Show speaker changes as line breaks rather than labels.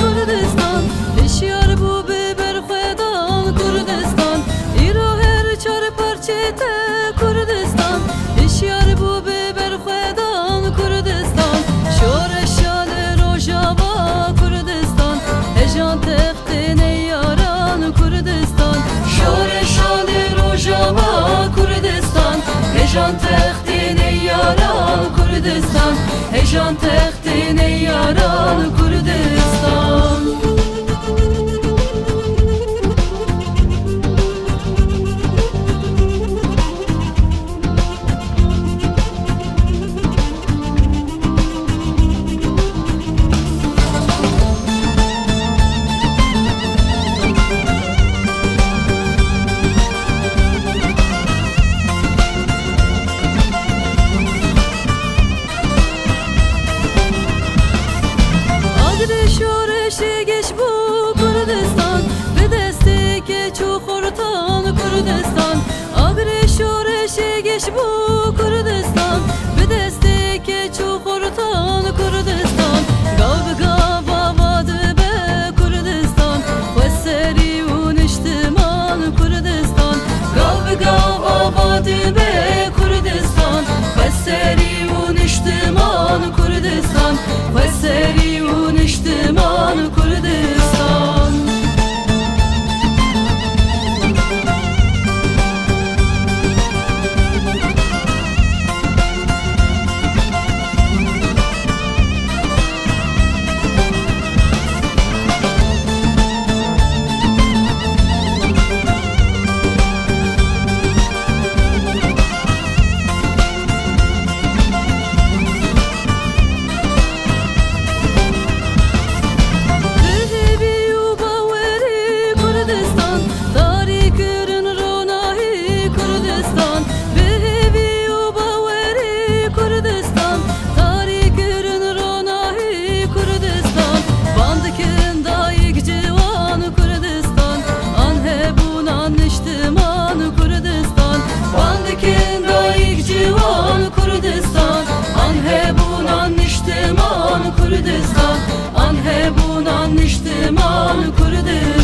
Kurdistan, hişyar bû bi berxwedan Kurdistan, îro her çar parçê te Kurdistan, hişyar bû bi berxwedan Kurdistan, şoreşa li Rojava Kurdistan, hejand textê neyaran Kurdistan, şoreşa li Rojava Kurdistan, hejand textê neyaran Kurdistan, hejand textê neyaran Kurdistan. Agirê şoreşê geş bû Kurdistan, bi destê keç û xortan Kurdistan, agirê şoreşê geş bû Kurdistan, bi destê keç û xortan Kurdistan, gav bi gav ava dibe Kurdistan, xweserî û niştiman Kurdistan, gav bi gav ava dibe Kurdistan, xweserî û niştiman Kurdistan, xweserî û niştiman Kurdistan. Bi hêvî û bawerî Kurdistan, tarî kirin ronahî Kurdistan, bi hêvî û bawerî Kurdistan, tarî kirin ronahî Kurdistan, bang dikin dayik ciwan Kurdistan, an hebûn an niştiman Kurdistan, bang dikin dayik ciwan Kurdistan, an hebûn an niştiman Kurdistan, an hebûn an niştiman Kurdistan.